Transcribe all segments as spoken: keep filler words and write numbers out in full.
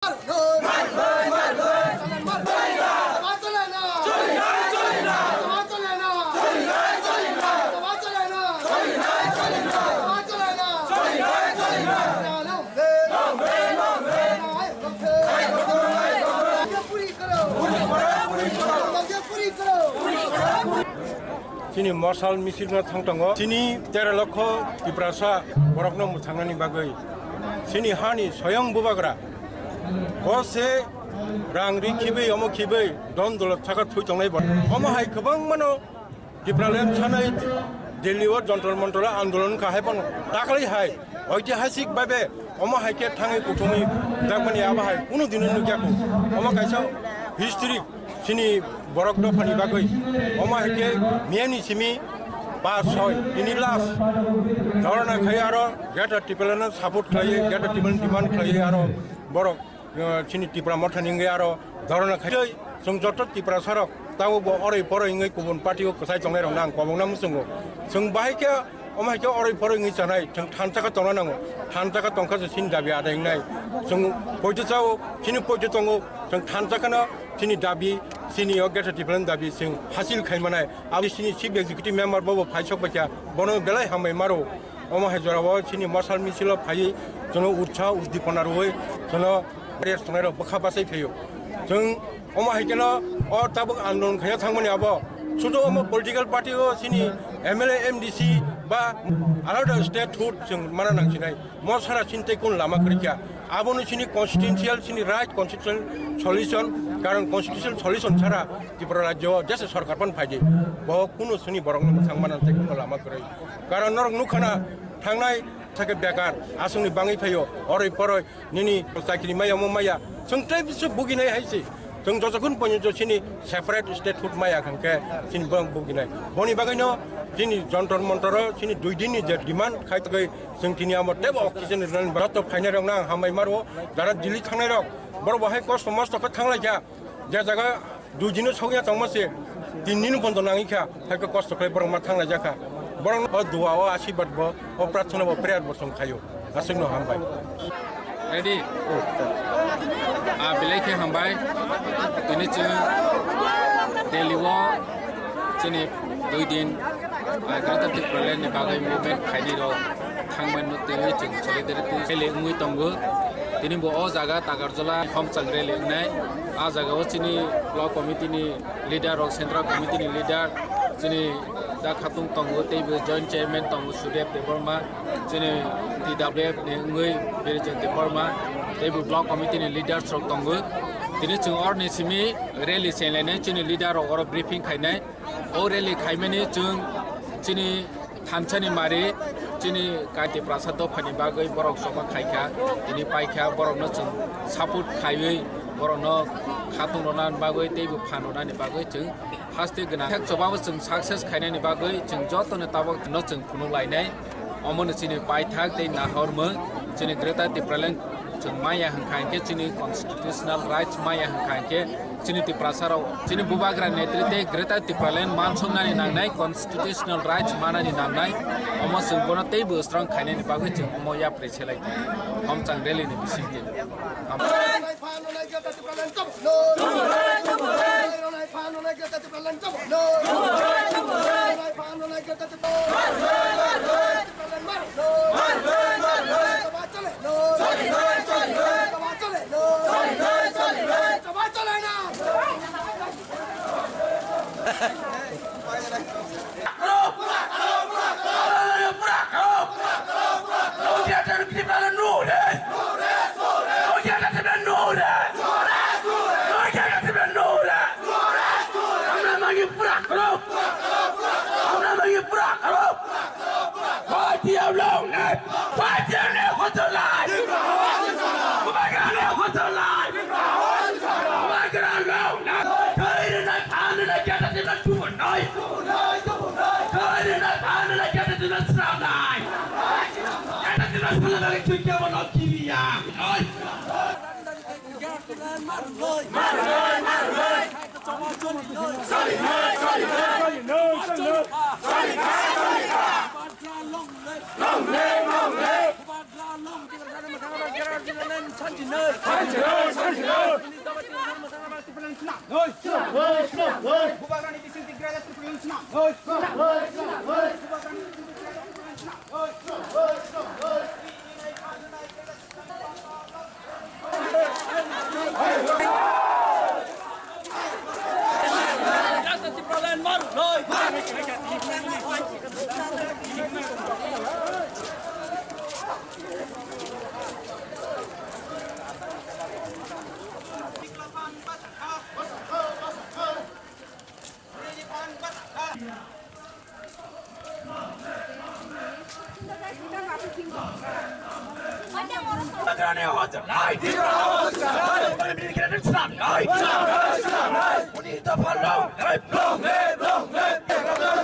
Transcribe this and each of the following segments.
Chini morsal misil no thang tongo. Chini tero lokho Tiprasa borokno mwthangnani bagwi chini hani soyong bubagra bo se rang ri khibi omo khibi don dolot thaka thui tongnai bo. Omo hai kwbangmano Tipraland sanai Delhi o Jantar Mantar o andolon kha hai bono dakhli hai oitihasik babe omo hai khe thangwi kuthumwi dakmani abo hai kunu dino nukya kho. Omo kaisa history chini borok dophani bagwi. Omo hai khe miyani simi pas soi tini last dhorna khai aro Greater Tipraland no support khlaiwi, Greater Tipraland demand khlaiwi aro borok uh, chini Tipra Mothani wngwi aro dhorna khai. Chwng joto Tiprasarok tabuk bo oroi poroi wngwi kubun party o kwchai tongnairokno ang kobokna muchungo. Chwng bahai khe omo hai khe oroi poroi wngwi chanai, chwng thansa khe tongna nango. Thansa khe tongkha se chini dabi adai wngnai. Chwng poito chao, chini poito tongo, chwng thansa kheno chini dabi, chini o Greater Tipraland dabi chwng hasil khai manai. Abo chini Chief Executive Member bobo phai sok paikha, bono belai hambai maro. Omo hai jorao chini morsal misil o phaiwi jono utsaho udipona rwui jono rest tongnai rok bwkha bachai phaio. Chwng omo hai kheno o tabuk andolon khaina thangmani abo sudu omo political party o chini M L A, M D C ba alada statehood chwng mana nangsinai. Mo sara chini tei kun lama kwrwi kha. Abono chini constitutional, chini right constitutional solution, karon constitutional solution sara Tripura rajyo o jesa sarkar pan phaidi. Bo kunu chini borokno mwthang mana tei kunu lama kwrwi. Karon norok nukha na thangnai sakhe bekar aswkni bangwi phaio, oroi poroi nini chakri maya omo maya. Chwng tei bisu buginai hai se. Chwng jotokhun ponyo chini separate statehood maya khan khe chini borok buginai. Boni bagwino chini Jantar Mantar o chini dui din ni je demand khai tgwi chwng tini amo tebo oxygen rinani joto phainai rokno ang hambai maro. Jara Delhi thangnai rok borok bo hai kosto mosto khe thanglaikha. Je jaga dui dino sokya tongma se, tin din bondo nangwi kha, hai khe kosto khlai borok ma thanglaijak kha. Borok o dua, o asirbat bo, o prarthana bo, prayer bo chwng khaio. Aswkno hambai. Ready? Ah, belai khe hambai. Tini chwng Delhi o chini dui din, ah, Greater Tipraland ni bagwi movement khainai rok thangmani no twiwi chwng solidarity rally wngwi tongo. Tini bo o jaga Tagarjala Homchang rally wngnai. A jaga o chini block committee ni leader rok, central committee ni leader, chini Da Khatung tongo, tei bo joint chairman tongo Sudev Debbarma, chini T W F ni wngwi Birijan Debbarma, tei bo block committee ni leaders rok tongo. Tini chwng oroni simi rally chenglainai, chini leader rok oro briefing khainai. O rally khaimani chwng chini thansani mari, chini Kai Tiprasa dophani bagwi borok choba khaikha, tini paikha, borokno chwng support khaiwi, borokno khatung rwnani bagwi teibo phan rwnani bagwi chwng haste gwnang. Thek chobabo chwng success khainani bagwi chwng jotono tabukno chwng phunuk lainai. Omono chini paithak tei nahormung, chini Greater Tipraland chwng maya hwnkha hinkhe chini constitutional rights maya hwnkha hinkhe chini Tiprasa rok chini bubagra netri tei Greater Tipraland mansuknani nangnai, constitutional rights manani nangnai. Omo chwng bono teibo strong khainani bagwi chwng omo yapri selai tongo. Homchang rally ni bisingtwi. Fight your long life! Fight your life for your life! Bubagra life for your life! Bubagra long life! Thai rwnai phan rwnai keta tina tubu noi! Thai rwnai phan rwnai keta tina srang nai! Keta tina srang nai tui kebo no kibiya! Noi!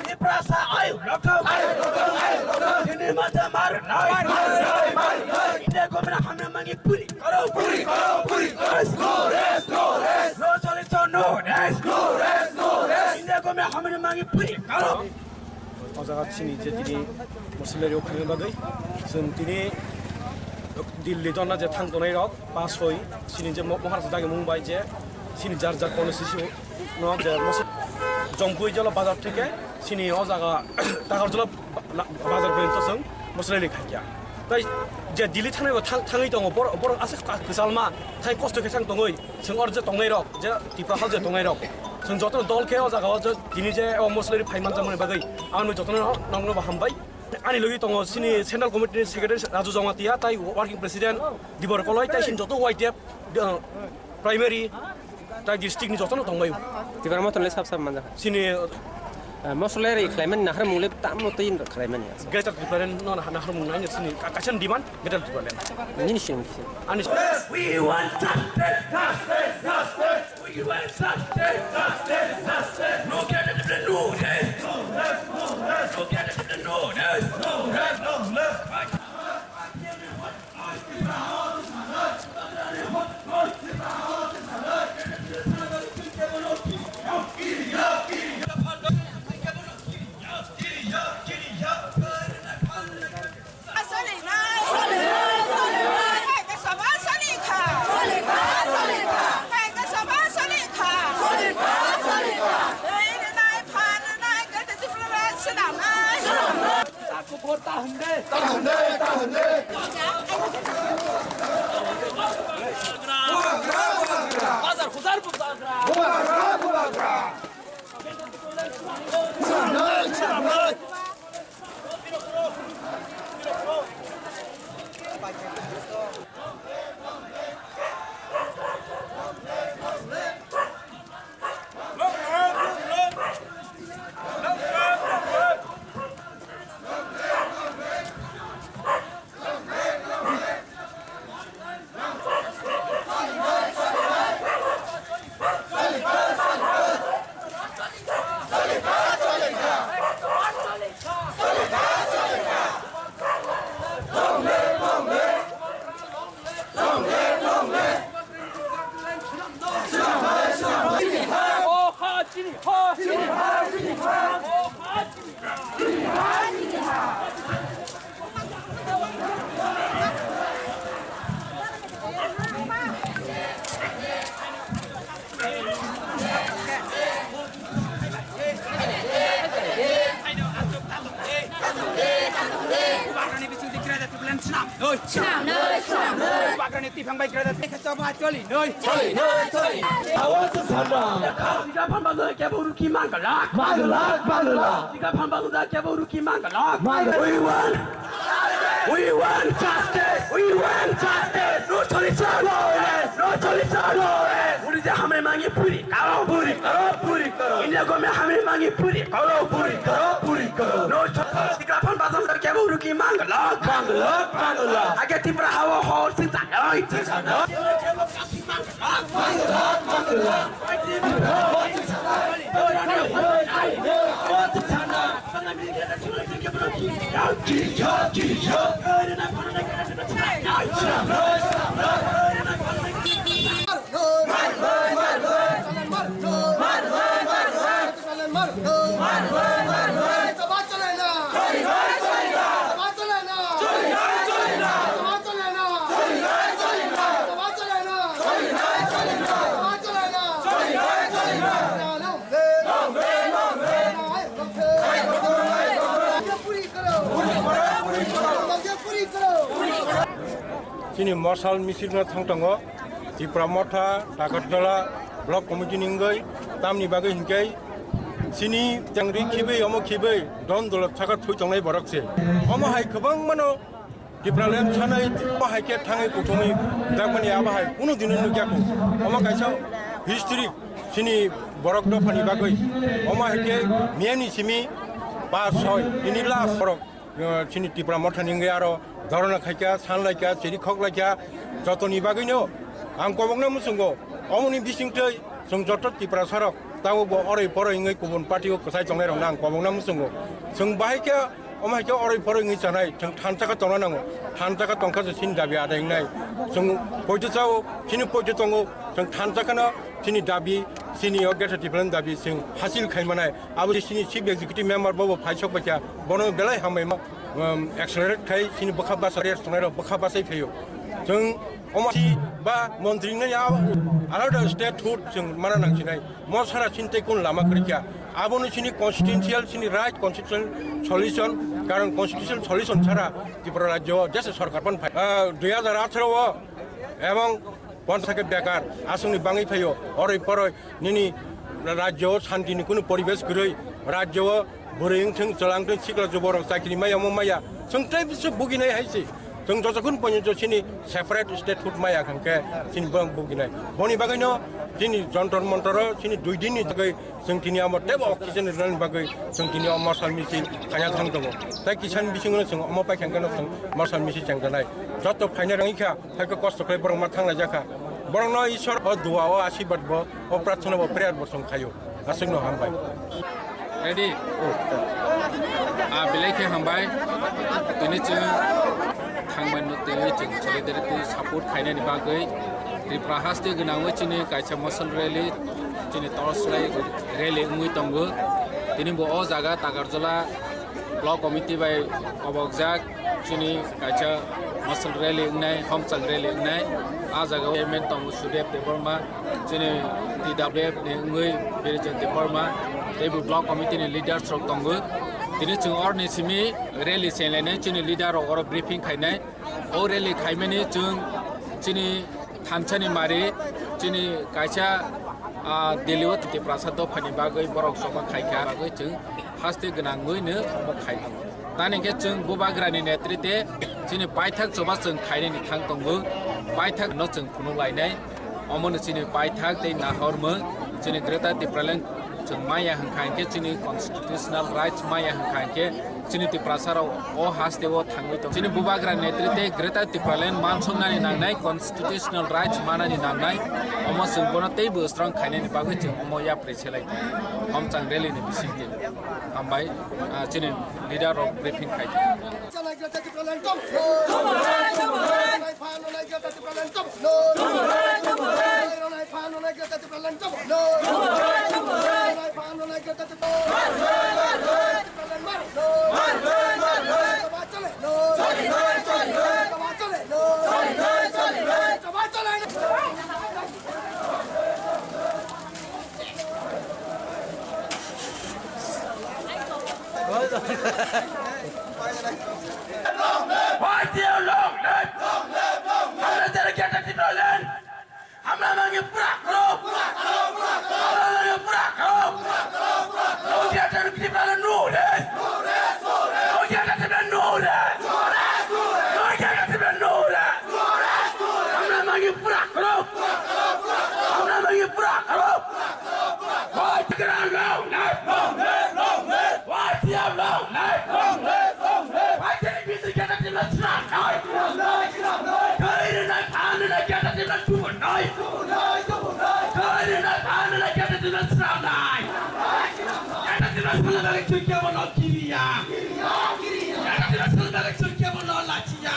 Tiprasa ayo, lockdown. Ayo, lockdown, ayo, lockdown. Ini mata mar, mar, mar, mar, mar. India government hamna mangi puri karo, puri karo, puri karo. No rest, no rest. No solution, no rest. No rest, no rest. India government hamna mangi puri karo. O jaga chini je tini Moslerio khaina bagwi chwng tini Delhi dona je thang tonai rok. Pasoi, chini je mo-, Maharashtra dagi Mumbai je, chini jar jar constituency no je mos-, Jomkui jolo bazar theke, chini o jaga Takarjala ba-, la-, bazar porjonto chwng Mosleili khaikya. Tai je Delhi thangnai bo thang-, thangwi tongo, bor-, borok aswk ka-, kwchalma, thai kosto khe thang tongwi, chwng or je tongnai rok, je Tipra hao je tongnai rok. Chwng jotono dol khe o jaga o je tini je o Mosleili phai manjakmani bagwi, ang jotono nokno bo hambai. Ani logi tongo chini Central Committee ni Secretary Raju Jamatia, tai Working President Dibor Koloi, tai chini joto Y T F, uh, Primary, tai district ni joto no tongbai. Tibar moto le sab sab manja. Chini, uh, Mosleiri khlaimani nahar mule tamo tei khlaimani. Greater Tipraland no nahar mung nai chini ka-, kaisa demand Greater Tipraland. Nini sini. Ani. We want justice, justice, justice. We want justice, justice, justice. No Greater Tipraland, no rest. No rest, no rest. No Greater Tipraland, no rest. No rest, no rest. Tahan de, tahan de, tahan de. Bubagra, bubagra. Bazar khudar bubagra. Bubagra, bubagra. Bubagrani bisingtwi Greater Tipraland swnam noi. Swnam noi, swnam noi. Bubagrani tiphang bai Greater Tipraland chaba choli noi. Choli noi, choli. Awas sana. Tiga phan bazar kebo ruki mangala. Mangala, mangala. Tiga phan bazar kebo ruki mangala. Mangala. We want We want justice! We want justice! No solution! No rest! No solution! No rest! Uri je hamre mangi puri karo! Puri karo! Puri karo! India government hamre mangi puri karo! Puri karo! Puri karo! No solution! Tiga phan bazar kebo ruki mangala! Mangala! Mangala! Age Tripura hawa hor sing tanoi! Sing tanoi! Chini mosal misil no thang tongo, Tipra Motha, Takarjala Block Committee ni wngwi, tamni bagwi hinkhe chini chengri khibi, omo khibi, don dolo saka thui tongnai borok se. Omo hai kwbangmano Tipraland sanai, omo hai khe thangwi kuthumwi jakmani abo hai kunu dino nukya kho. Omo kaisa history chini borok dophani bagwi. Omo hai khe miyani simi ba soi, tini last borok. Uh, chini Tipra Mothani wngwi aro dhorna khaikha, sanlaikha, chiri khoklaikha, jotoni bagwino ang kobokna muchungo, omoni bisingtwi chwng joto Tiprasarok tabukbo oroi poroi wngwi kubun party-o kwchai tongnairokno ang kobokna muchungo. Chwng bahai khe, omo hai khe oroi poroi wngwi chanai, chwng thansa khe tongna nango, thansa khe tongkha se chini dabi adai wngnai. Chwng poito chao, chini poito tongo, chwng thansa kheno chini dabi, chini o Greater Tipraland dabi chwng hasil khai manai. Abo chini Chief Executive Member bobo phai sok paikha, bono belai hambai ma, um, accelerate khai chini bwkha basa rest tongnai rok bwkha basai phaio. Chwng omo si ba montri nai ya alada statehood chwng mana nang sinai. Mo sara chini tei kun lama kwrwi kha. Abono chini constitutional, chini right constitutional solution, karon constitutional solution sara Tripura rajyo o jesa sorkar pan phai. Ah, dui hajar atharo o ebong Pon sake bekar, aswkni bangwi phaio, oroi poroi, nini rajyo o shanti ni kunu poribesh kwrwi, rajyo o bwrwi wngthung, chwla wngthung, sikla juborok chakri maya, omo maya, chwng tei bwswk buginai hai se. Chwng jotokhun ponjo chini separate statehood maya hwnkhe chini borok buginai. Boni bagwino chini Jantar Mantar o chini dui din ni bagwi chwng tini omo teibo oxygen rwnani bagwi chwng tini o morsal misil khaina thang tongo. Tei kisan bisingo chwng omo paikha hwnkhe no chwng morsal misil chengjanai. Joto phaina rwngkha. Hai khe kosto khlai borok ma thang laijak kha. Borokno Ishwar o dua, o ashirbad bo, o prarthana bo, prayer bo chwng khaio. Aswkno hambai. Ready? Ah, belai khe hambai. Tini chwng thangmani twi chwng solidarity support khainani bagwi Tripura haste gwnangwi chini kaisa morsal rally, chini torch light rally wngwi tongo. Tini bo o jaga Takarjala Block Committee bai kobokjak chini kaisa morsal rally wngnai, homchang rally wngnai. A jaga o chairman tongo Sudev Debbarma, chini T W F ni wngwi Birijan Debbarma, tei bo Block Committee ni leaders rok tongo. Tini chwng oroni simi rally chenglainai, chini leader rok oro briefing khainai. O rally khaimani chwng chini thansani mari, chini kaisa, ah, Delhi o Tiprasa dophani bagwi borok choba khaikha, bagwi chwng haste gwnangwino omo khaikha. Tani khe chwng Bubagrani netrite chini paithak choba chwng khainani thang tongo, paithak no chwng phunuk lainai. Omono chini paithak tei nahormung chini Greater Tipraland chwng maya hwnkha hinkhe chini constitutional rights maya hwnkha hinkhe chini Tiprasa rok o haste o thangwi tong. Chini Bubagra netrite Greater Tipraland mansuknani nangnai, constitutional rights manani nangnai, omo chwng bono teibo strong khainani bagwi chwng omo yapri selai tongo. Homchang rally ni bisingtwi hambai, ah, chini leader rok briefing khai tongo. Why do you long live? Long live, long live. Hamla mangi pura karo. Pura karo, pura karo. Hamla mangi pura karo. Pura karo, pura karo. Rohingya Tiprasa no rest. No rest, no rest. Rohingya Tiprasa no rest. No rest, no rest. Rohingya Tiprasa no rest. No rest, no rest. Hamla mangi pura karo. Pura karo, pura karo. Hamla mangi pura karo. Pura karo, pura karo. Why Tigra long live? Long live, long live. Why Tigra long live? Long live, long live. Why Tigra Greater Tipraland swnamnai. Swnamnai, swnamnai. Twi rwnai, phan rwnai, Greater Tipraland tubunai. Tubunai, tubunai. Twi rwnai, phan rwnai, Greater Tipraland swnamnai. Greater Tipraland swnamnai bagwi chwng kebo no kiriya. Greater Tipraland swnamnai bagwi chwng kebo no lachiya.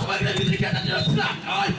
Greater Tipraland swnamnai.